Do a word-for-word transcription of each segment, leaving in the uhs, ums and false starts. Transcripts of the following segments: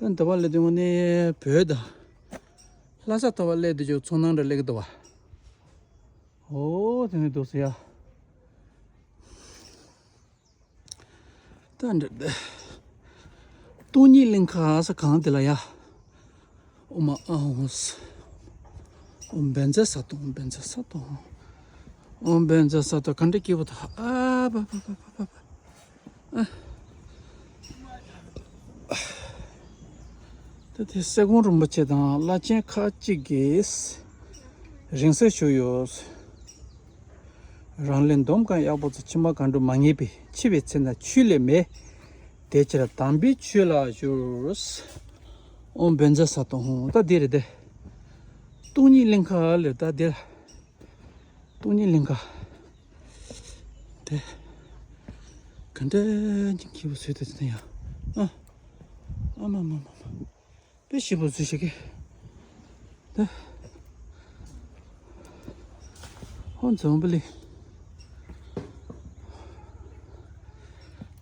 ད་འདི་བ་ལས་དུས་ནས་བོད་དང་ལྷ་ས་ཐོ་བ་ལས་དུ་ཅོག་ཚོང་ནང་འདྲ་ལེགས་འདུག་བ། ཨོ་དེ་ནས་འདུག་སེ་ཡ། ད་འདྲ་སྟོང་ཉིད་གླིང་ཁ་ས་གང་དེ་ལ་ཡ། ཨོ་མ་ཨ་ཧོ་ས། ཨོ་བན་ཛ་ས་ཏོང་བན་ཛ་ས་ཏོང་། ཨོ་བན་ཛ་ས་ཏོང་ག་འདྲ་སྐྱིད་པོ་ད་ཨ་པ་པ་པ་པ་པ་པ། ད་དེ་སེ་གོང་རིན་པོ་ཆེ་དང་བླ་ཆེན་ཁག་ཅིག་གིས་རིང་བསྲེལ་ཞུས་ཡོད། རང་ལས་འདོམས་གང་ཡག་པོ་ཚོ་ཕྱི་མ་གང་འགྲོ་མ་ངེས་པས་འཆི་བའི་ཚེ་ན་ཆོས་ལས་མེད། དེ་ཕྱིར་དམ་པའི་ཆོས་ལ་བཞུགས། ཨོ་བན་ཛ་ས་ཏོང་ཧོང་ད་དེ་རེད་དེ། སྟོང་ཉིད་གླིང་ཁ་ལེར་ད་དེ་ལ། སྟོང་ཉིད་གླིང་ཁ། དེ། ག་འདྲ་ཅིག་སྐྱིད་པོ་བཟོས་ཏེ་ཟིན་ཡ། ཨ། ཨ་མ་མ་མ་མ། དཔེ་ཞིབ་པོ་བཟོས་ཤག་གི། དེ། ཧོན་འཛོམས་པ་ལི།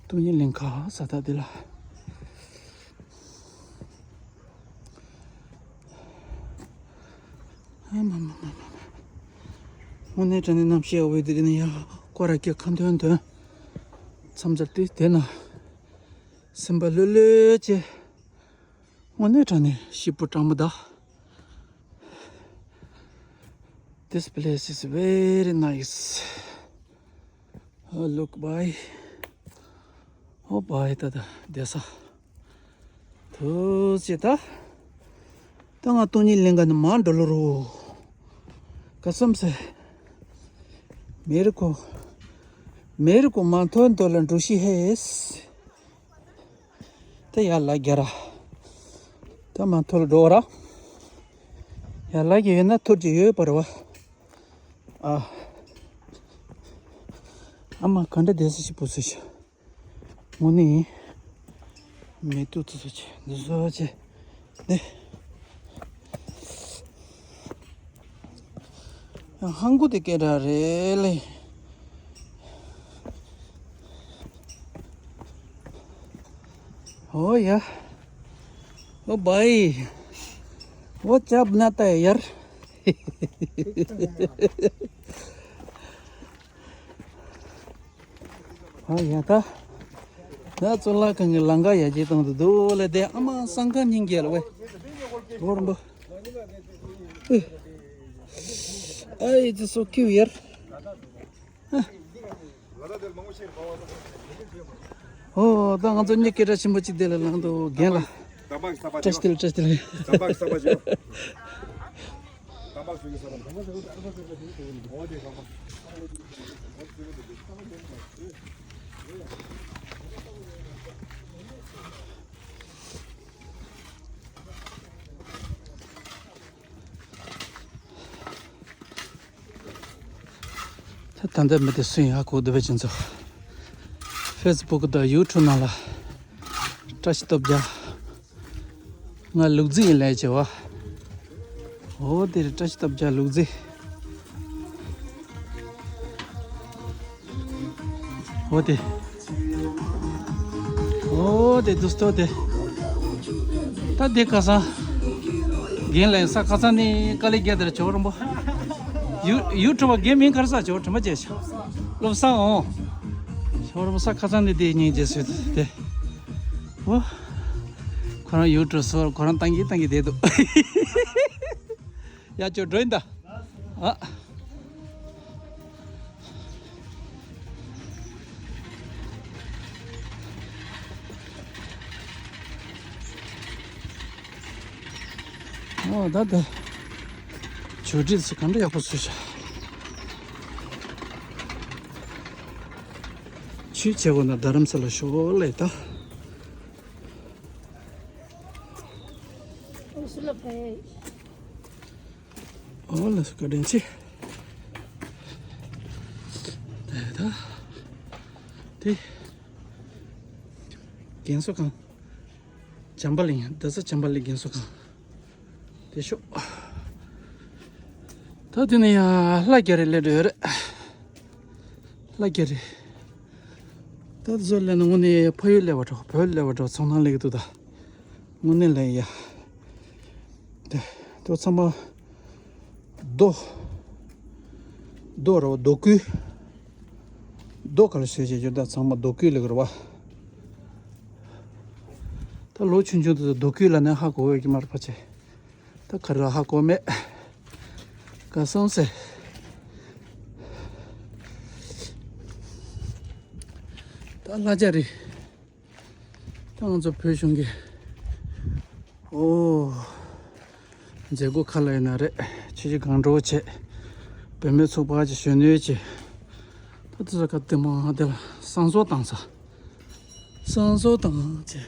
སྟོང་ཉིད་གླིང་ཁ་ས་ད་དེ་ལ། ཨ་མ་མ་མ་མ་མ། དངོས་གནས་དྲང་གནས་རྣམ་ཤེས་འོད་དེ་ནི་ཡ་སྐོར་ར་སྐྱེ་ཁ་འདོན་འདོན། མཚམས་སྦྱར་ཏེ་དེ་ན། སེམས་པ་ལྷོད་ལྷོད་བྱས། དངོས་གནས་དྲང་གནས་ཞིབ་པོ་དྲང་མོ་ད། This place is very nice. Oh, look, bye. Oh, bye, ད་ད་བསྡད་ས། ཐུགས་རྗེ་ད། ད་ང་སྟོང་ཉིད་གླིང་ཁ་ནས་མར་འགྲོ་ལོ་རོ། ག་བསམ་སེ། མེ་རི་ཁོ། མེ་རི་ཁོ་མ་མཐོ་མཐོ་ལ་འགྲོ་ཤི་ཧེ། ད་ཡར་ལ་རྒྱ་ར། ད་མ་མཐོ་ལ་འགྲོ་ར། ཡར་ལ་རྒྱ་ཡོད་ན་མཐོ་རྒྱ་ཡོད་པ་རེད་བ། ཨ། ཨ་མ་ག་འདྲ་བསྡད་ས་ཞིག་པོ་ཟེར་ཤག་དངོས་གནས་མེ་ཏོག་ཏུ་སོ་ཆེ་འདི་བཟོ་ཆེ་འདི། ཡང་ཧང་གོ་དེ་སྐད་གྲགས་རེད་ལེ། ཨོ་ཡ། ཨོ་བའི། ཨོ་ཅབ་ན་ཏ་ཡར། ཨ་ཡ་ད། ད་ཙོ་ལ་གང་གི་ལང་ཀ་ཡ་ཇེ་དང་དུ་དུ་ལ་དེ་ཨ་མ་སང་ཀ་སྙིང་རྒྱལ་བས། ལོར་འབུ། ཨ་ཡི་ཙི་སོ་ཁྱིའུ་ཡར། ཨོ་ད་ང་ཚོ་གཉིས་སྐད་གྲགས་ཆེན་པོ་གཅིག་དེ་ལ་ལང་དུ་རྒན་ལ། བཀྲ་ཤིས་བདེ་ལེགས། བཀྲ་ཤིས་བདེ་ལེགས། ད་ད་ལྟ་མི་དེ་སུ་ཡིན་ཧ་གོ་བསྡད་པ་ཅན་ཚོ། ཕེ་སི་བུག་དང་ཡུ་ཊུབ་ནང་ལ་བཀྲ་ཤིས་སྟོབས་རྒྱལ། ང་ལུག་རྫི་ཡིན་ལས་བྱེད་བ། འོ་དེ་རེད་བཀྲ་ཤིས་སྟོབས་རྒྱལ་ལུག་རྫི། འོ་དེ། འོ་དེ་དུས་ཐོག་དེ། ད་དེ་ཁ་སང་། རྒན་ལགས་ས་ཁ་སང་ནི་དཀའ་ལས་རྒྱག་དེར་ཇོ་རིན་པོ། ཡུ་ཡུ་ཊུབ་པ་རྒན་མིང་ག་རེ་ཟེར་ཇོ་དྲི་མ་བྱས་ཤག་སློབ་སང་འོང་། ཇོ་རིན་པོ་ས་ཁ་སང་ནི་དེ་སྙིང་རྗེ་སོས་དེ། འོ། ཁོ་རང་ཡུ་ཊུབ་སོར་ཁོ་རང་བཏང་གི་བཏང་གི་བསྡད་འདུག་ཡ་ཇོ་འགྲོ་ཡིན་ད། ཨ། ཨོ་ད་ད། ཇོ་འདྲི་སུ་ག་འདྲ་ཡག་པོ་བཟོས་ཤག་ཆུ་ཆེ་བོ་ན་རྡ་རམ་ས་ལ་ཤོག་ལེ་ད། ཨོ་ལ་སུ་ཀ་དྲན་ཆེ། དེ་ད། དེ། རྒན་གསོ་ཁང་། བྱམས་པ་གླིང་རྡ་ས་བྱམས་པ་གླིང་རྒན་གསོ་ཁང་། དེ་ཤོག་ད་དེ་ནས་ཡང་ལྷ་རྒྱ་རི་སླེབས་འགྲོ་ཡོད་རེད། ལྷ་རྒྱ་རི། ད་བཟོ་ལས་ན་དངོས་གནས་ཕ་ཡུལ་སླེབས་པ་འདྲ་བོད་སླེབས་པ་འདྲ་བོ་ཚོང་ནང་སླེབས་ཀྱི་འདུག་ད། དངོས་གནས་ལས་ཡ། དེ་དེ་ཚང་མ་རྡོ། རྡོ་ར་བ་རྡོ་བརྐོས། རྡོ་ག་ལ་ཟེར་བྱས་ཡོད་ད་ཚང་མ་རྡོ་བརྐོས་ལབ་ཀྱི་རེད་བ། ད་ལོ་ཆུང་ཆུང་དེ་ཚོ་རྡོ་བརྐོས་ལབ་ནས་ཧ་གོ་ཡོད་ཀྱི་མ་རེད་ཕལ་ཆེར། ད་ག་རེ་ཧ་གོ་མེད། ག་སོང་ཟེར། ད་ལྷ་རྒྱ་རི། ད་ང་ཚོ་བོད་གཞུང་གི། ཨོ། མཛད་སྒོ་ག་ལ་ཡིན་ན་རེད། ཆུ་བཞི་སྒང་དྲུག་བྱས། བུད་མེད་ཚོགས་པ་གི་གཞོན་ནུ་བྱས། ད་དེ་ཚོ་ག་དེ་མ་དེ་ལ་བསང་གསོལ་བཏང་ས། བསང་གསོལ་བཏང་བྱས།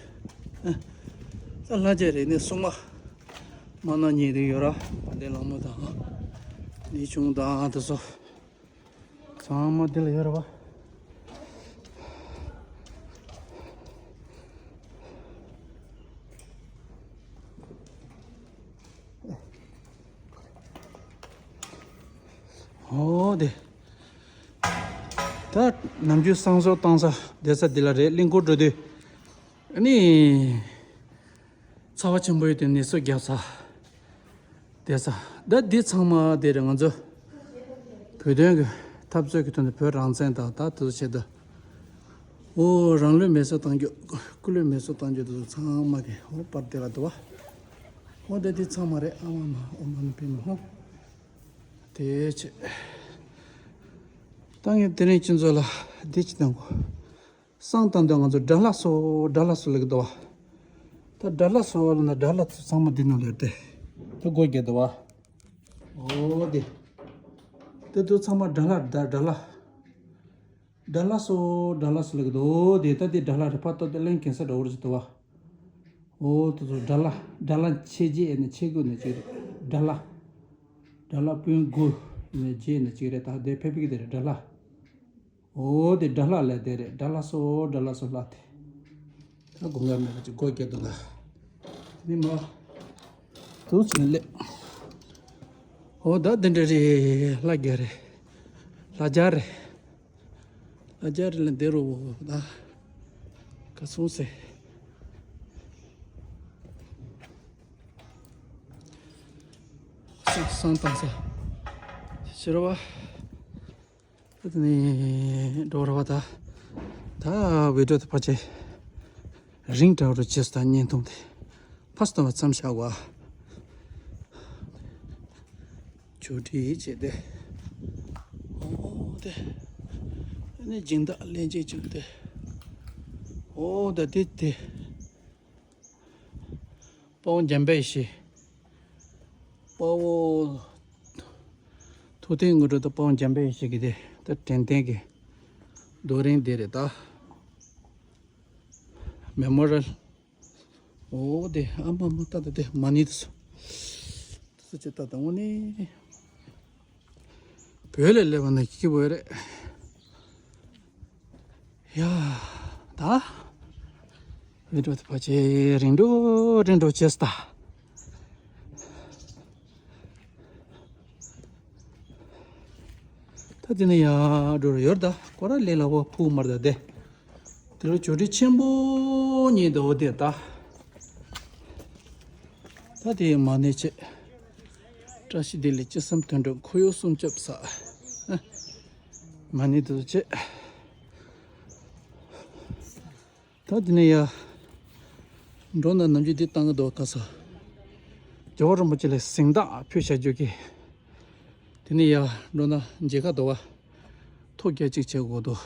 ཨ། ད་ལྷ་རྒྱ་རི་ནས་སྲུང་མ། མ་ན་ཉེ་དུ་ཡོད་ར། དཔལ་ལྡན་ལྷ་མོ་དང་། ལི་ཆུང་དང་དེ་ཚོ། ཚང་མ་འདི་ལ་ཡོད་རེད་བ། ཨོ་དེ། ད་ནམ་རྒྱུན་བསང་གསོལ་བཏང་ས་བསྡད་ས་འདི་ལ་རེད། གླིང་སྐོར་འགྲོ་དུས། ཨ་ནི། ཚ་བ་ཆེན་པོ་ཡོད་དུས་ནད་གསོ་རྒྱབ་ས། བསྡད་ས། ད་འདི་ཚང་མ་དེ་རེད། ང་ཚོ་བོད་དོན་གྱི་འཐབ་རྩོད་ཀྱི་ཐོག་ནས་བོད་རང་བཙན་དང་ད་དེ་ཚོ་བྱེད་དུས། ཨོ་རང་ལུས་མེ་སྲེག་བཏང་རྒྱུ། སྐུ་ལུས་མེ་སྲེག་བཏང་རྒྱུ་དེ་ཚོ་ཚང་མ་གི་ཨོ་པར་དེ་ལ་འདུག་བ། ཨོ་ད་འདི་ཚང་མ་རེད། ཨ་མ་མ་ཨོ་མ་ནི་པི་མ་ཧོ། དེ་བྱེད། ད་ངས་དེ་རིང་ཁྱེད་ཚོ་ལ་འདི་ཅིག་གཏོང་གོ། བསང་བཏང་དུས་ང་ཚོ་དགྲ་ལྷ་གསོལ། དགྲ་ལྷ་གསོལ་ལབ་ཀྱི་འདུག་བ། ད་དགྲ་ལྷ་གསོལ་ལབ་ན་དགྲ་ལྷ་ཚོ་ཚང་མ་འདི་ནང་ལ་ཡོད་དེ། ད་སྒོ་རྒྱག་འདུག་བ། ཨོ་དེ། དེ་ཚོ་ཚང་མ་དགྲ་ལྷ། དགྲ་དགྲ་ལྷ། དགྲ་ལྷ་གསོལ། དགྲ་ལྷ་གསོལ་ལབ་ཀྱི་འདུག་དེ་ད་དེ་དགྲ་ལྷ་རེད། ཕར་ལྟ་དེ་གླིང་གེ་སར་འདྲ་བོ་རེད་འདུག་བ། ཨོ་དེ་ཚོ་དགྲ་ལྷ། དགྲ་ལྷ་མཆེད་བརྒྱད་ནས་མཆེད་དགུ་ནས་གཅིག་རེད། དགྲ་ལྷ། དགྲ་ལྷ་དཔོན་དགུ་ནས་བརྒྱད་ནས་གཅིག་རེད། ད་དེ་ཕེབས་ཀྱི་དེ་རེད་དགྲ་ལྷ། ཨོ་དེ་དགྲ་ལྷ་ལ་དེ་རེད། དགྲ་ལྷ་གསོལ། དགྲ་ལྷ་གསོལ་ལ་དེ། ད་དགུང་ལ་མེད་པ་ཅིག་སྒོ་རྒྱག་འདུག་ལ། དེ་མ། དུ་ཚུན་ལེ། ཨོ་ད་དེ་འདྲ་རེད། ལྷ་རྒྱ་རེད། ལྷ་རྒྱ་རེད། ལྷ་རྒྱ་རེད་ལ་འདི་རུ་ད། ག་སོང་ཟེར། བསང་བསང་བཏང་ས། ཕྱི་རུ་བ། ད་དེ་ནས་འགྲོ་ར་བ་ད། ད་བི་ཌིའོ་དེ་ཕལ་ཆེར་རིང་དྲགས་རུ་བྱས་སོང་། ད་བརྙན་ཐུང་དེ་ཕར་སྟོན་པ་མཚམས་བཞག་གོ། ཇོ་དྲིས་བྱས་ཏེ། ཨོ་དེ། ཨ་ནི་སྦྱིན་བདག་ལྷན་ཅིག་བྱུང་སྟེ། ཨོ་ད་དེ་དེ། དཔའ་བོ་འཇམ་དཔལ་ཡེ་ཤེས། དཔའ་བོ་ཐུབ་བསྟན་དངོས་གྲུབ་དང་དཔའ་བོ་འཇམ་དཔལ་ཡེ་ཤེས་ཀྱི་དེ་ད་དྲན་རྟེན་གྱི་རྡོ་རིང་དེ་རེད་ད། མེ་མོ་རལ། ཨོ་དེ་ཨ་མ་མ་ད་ད་དེ་མ་ཎི་དེ་ཚོ། དེ་ཚོ་ཅི་ད་ད་དངོས་གནས། བོད་ལ་སླེབས་པ་ན་སྐྱིད་པོ་རེད། ཡ། ད། བི་ཌིའོ་དེ་ཕལ་ཆེར་རིང་འགྲོ་རིང་འགྲོ་བྱས་ད། ད་དེ་ནས་ཡར་འགྲོ་རུ་ཡོད་ད། ཀོ་ར་ལེ་ལ་བ་ཕུག་མར་ད་དེ། དེ་ལ་ཇོ་དྲིས་ཆེན་པོ་གཉིས་འདུག་དེ་ད། ད་དེ་མ་ཎི་བྱས། བཀྲ་ཤིས་བདེ་ལེགས་ཅི་བསམ་དོན་འགྲུབ་འཁོར་གཡོག་སྲུང་སྐྱོབ་ས། མ་ཎི་དེ་ཚོ་བྱས། ད་དེ་ནས་ཡར་འགྲོ་ན་ནམ་རྒྱུན་འདི་བཏང་གི་འདུག་ག་ས། རྒྱལ་བ་རིན་པོ་ཆེ་ལ་གཟེངས་རྟགས་ཕུལ་བྱ་རྒྱུ་གི། དེ་ནས་ཡར་འགྲོ་ན་མཇལ་ཁ་འདུག་བ། ཐོ་རྒྱག་ཅིག་བྱེད་དགོས་འདུག་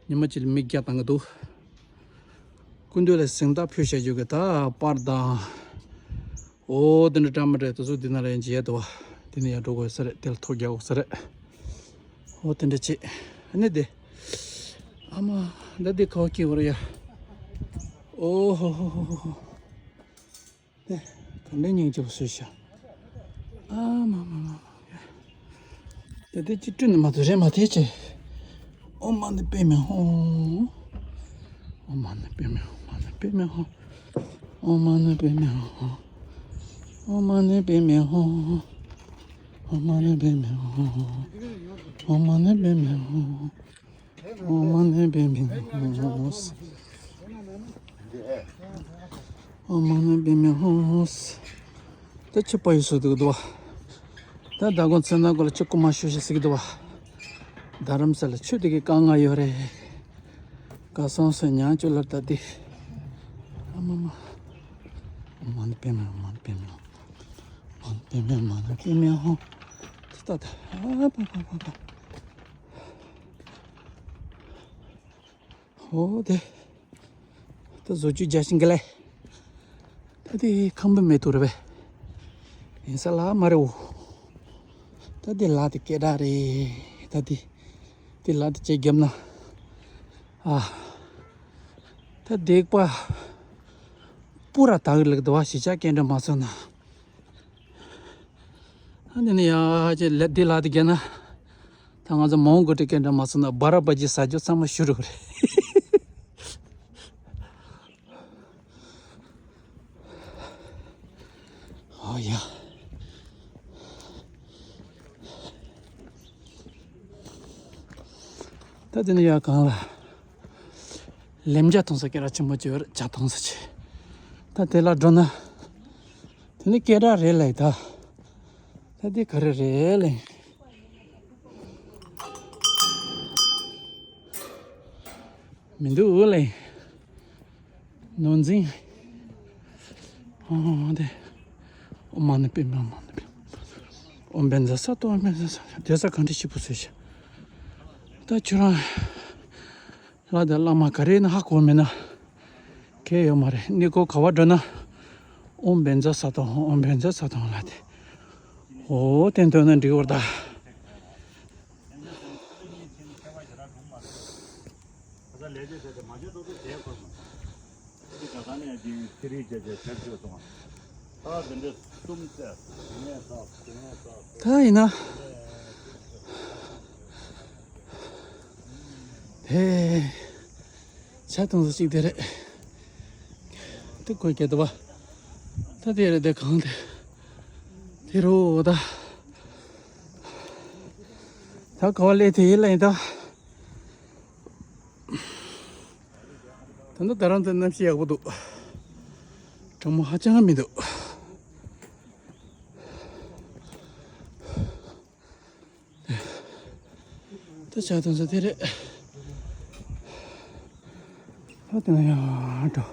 ཉི་མ་གཅིག་ལ་མི་བརྒྱ་བཏང་གི་འདུག་སྐུ་མདུན་ལ་གཟེངས་རྟགས་ཕུལ་བྱ་རྒྱུ་གི་ད་པར་དང་། ཨོ་དེ་འདྲ་འདྲ་མི་འདྲ་དེ་ཚོ་འདི་ན་ལ་ཡང་མཇལ་འདུག་བ། དེ་ནས་ཡར་འགྲོ་དགོས་ས་རེད། དེ་ལ་ཐོ་རྒྱག་དགོས་ས་རེད། ཨོ་དེ་འདྲ་བྱེད། ཨ་ནི་དེ། ཨ་མ། ད་འདི་ག་བ་སྐྱེ་བར་ཡ། ཨོ་ཧོ་ཧོ་ཧོ་ཧོ། དེ། ག་འདྲ་སྙིང་རྗེ་པོ་བཟོས་ཤག་ཨ་མ་མ་མ་མ། དེ་དེ་ཅི་སྤྲུལ་ནི་མ་ཐུབ་རེད་མ་ཐེ་ཆེ། ཨོཾ་མ་ཎི་པདྨེ་ཧཱུྃ། ཨོཾ་མ་ཎི་པདྨེ་ཧཱུྃ། མ་ཎི་པདྨེ་ཧཱུྃ། ཨོཾ་མ་ཎི་པདྨེ་ཧཱུྃ། ཨོཾ་མ་ཎི་པདྨེ་ཧཱུྃ། ཨོཾ་མ་ཎི་པདྨེ་ཧཱུྃ། ཨོཾ་མ་ཎི་པདྨེ་ཧཱུྃ། ཨོཾ་མ་ཎི་པདྨེ་ཧཱུྃ། ཨོཾ་མ་ཎི་པདྨེ་ཧཱུྃ། ད་ཆུ་ཕ་ཡུལ་སུ་འདུག་འདུག་བ། ད་ཟླ་གོང་ཚེ་ན་གོ་ལ་ཆུ་རྐུ་མ་ཤོད་ཤིག་ཟིག་འདུག་བ། རྡ་རམ་ས་ལ་ཆུ་དེ་གི་དཀའ་ངལ་ཡོད་རེད། ག་སོང་སོང་ཉང་ཆུ་ལར་ད་དེ། ཨ་མ་མ། ཨོཾ་མ་ཎི་པདྨེ་ཧཱུྃ། ཨོཾ་མ་ཎི་པདྨེ་ཧཱུྃ། ཨོཾ་མ་ཎི་པདྨེ་ཧཱུྃ། མ་ཎི་པདྨེ་ཧཱུྃ། ད་ད་ཨ་པ་པ་པ་པ། ཧོ་དེ། ད་བཟོ་བཅོས་རྒྱག་བཞིན་གི་ལེ། ད་དེ་ཁང་པའི་མེ་ཏོག་རེད་པས། ཡིན་ས་ལ་མ་རེད་འོ། ད་དེ་ལ་དེ་སྐད་གྲགས་རེད། ད་དེ། དེ་ལ་དེ་ཅེ་རྒྱབ་ན། ཨ། ད་དེ་པ། པུ་ར་ད་གི་ལག་དུ་བ་ཞི་ཆ་སྐད་འདྲ་མ་སོང་ན། ཨ་ནི་ནི་ཡ་ཅེ་ལེ་དེ་ལ་དེ་རྒྱབ་ན། ད་ང་ཚོ་མོང་གོ་ཏི་སྐད་འདྲ་མ་སོང་ན་སྦ་ར་པ་ཇི་ཟ་རྒྱུ་ཚང་མ་ཤུ་རུ་རེད། ཨོ་ཡ། ད་དེ་ནི་ཡ་གང་ལ། ལེམ་ཇ་འཐུང་ས་སྐད་གྲགས་ཆེན་པོ་ཅིག་ཡོད་རེད། ཇ་འཐུང་ས་ཆེ། ད་དེ་ལ་འགྲོ་ན། དེ་ནི་སྐད་གྲགས་རེད་ལེ་ད། ད་དེ་ག་རེ་རེད་ལེ། མི་འདུག་ལེ། ནོར་འཛིན། ཨོ་དེ། ཨོཾ་མ་ཎི་པདྨེ་ཧཱུྃ། ཨོཾ་མ་ཎི་པདྨེ་ཧཱུྃ། ཨོཾ་བཛྲ་སཏྭ། ཨོཾ་བཛྲ་སཏྭ། དེ་ས་གང་དྲི་ཞིབ་པོ་ཟེར་ཤག་ད་ཁྱོད་རང་ལ་དེ་བླ་མ་ག་རེ་ཡིན་ན་ཧ་གོ་མེད་ན་གལ་ཡོད་མ་རེད། གནས་སྐོར་ག་བ་འགྲོ་ན་ཨོཾ་བཛྲ་སཏྭ་ཧཱུྃ། ཨོཾ་བཛྲ་སཏྭ་ཧཱུྃ་ལ་དེ། ཨོ་དེ་འདོན་ན་འགྲིག་བར་ད། ད་ཡིན་ན། དེ། ཆ་གཏོང་ས་གཅིག་དེ་རེད། དེ་གོས་སྐྱེ་དུ་བ། ད་དེ་རེད་དེ་གང་དེ། དེ་རོ་ད། ད་ག་བ་ལས་དེ་ཡིན་ལ་ཡིན་ད། ད་ནི་རྡ་རམ་ས་གནམ་གཤིས་ཡག་པོ་འདུག་གྲང་མོ་ཧ་ཅང་མི་འདུག་ད་ཆ་གཏོང་ས་དེ་རེད། ད་དེ་ན་ཡང་འགྲོ།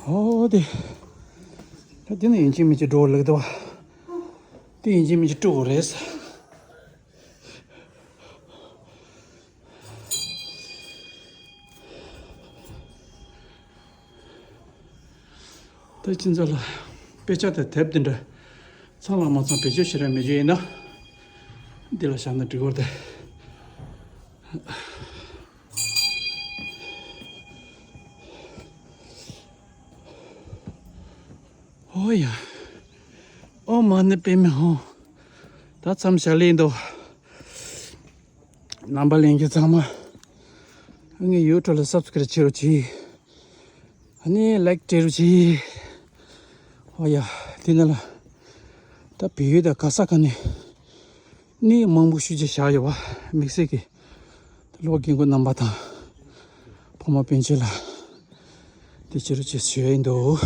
ཧོ་དེ། ད་དེ་ནི་ཡིན་གཅིག་མིན་གཅིག་འགྲོ་ལེགས་འདུག་བ། དེ་ཡིན་གཅིག་མིན་གཅིག་དཀྲུག་དགོས་རེད། ད་ཁྱེད་ཚོ་ལ་དཔེ་ཆ་དང་དེབ་དེ་འདྲ་ཚང་ལ་མ་ཚང་བེད་སྤྱོད་བྱེད་ར་མེད་རྒྱུ་ཡིན་ན། འདི་ལ་བཞག་ན་འགྲིག་གོ་ད། ཨོ་ཡ། ཨོཾ་མ་ཎི་པདྨེ་ཧཱུྃ། ད་མཚམས་བཞག་ལེ་འདུག་རྣམ་པ་ལྷན་རྒྱས་ཚང་མ། ངའི་ཡུ་ཊུབ་ལ་སབ་སི་ཀ་རེབ་བྱེད་རོགས་གྱིས། ཨ་ནི་ལའིཀ་སྤྲད་རོགས་གྱིས། ཨོ་ཡ། དེ་ནས་ལ། ད་བལ་ཡུལ་དང་ག་ས་ག་ནས། གནས་མང་པོ་ཞེ་ཅིག་བཞག་ཡོད་པ། དམིགས་བསལ་གྱི་ལོ་རྒན་རྒོན་རྣམ་པ་དང་། ཕོ་མོ་སྤུན་མཆེད་ལ་དེ་ཕྱི་རུ་ཅིག་ཞུ་ཡིན་འདུག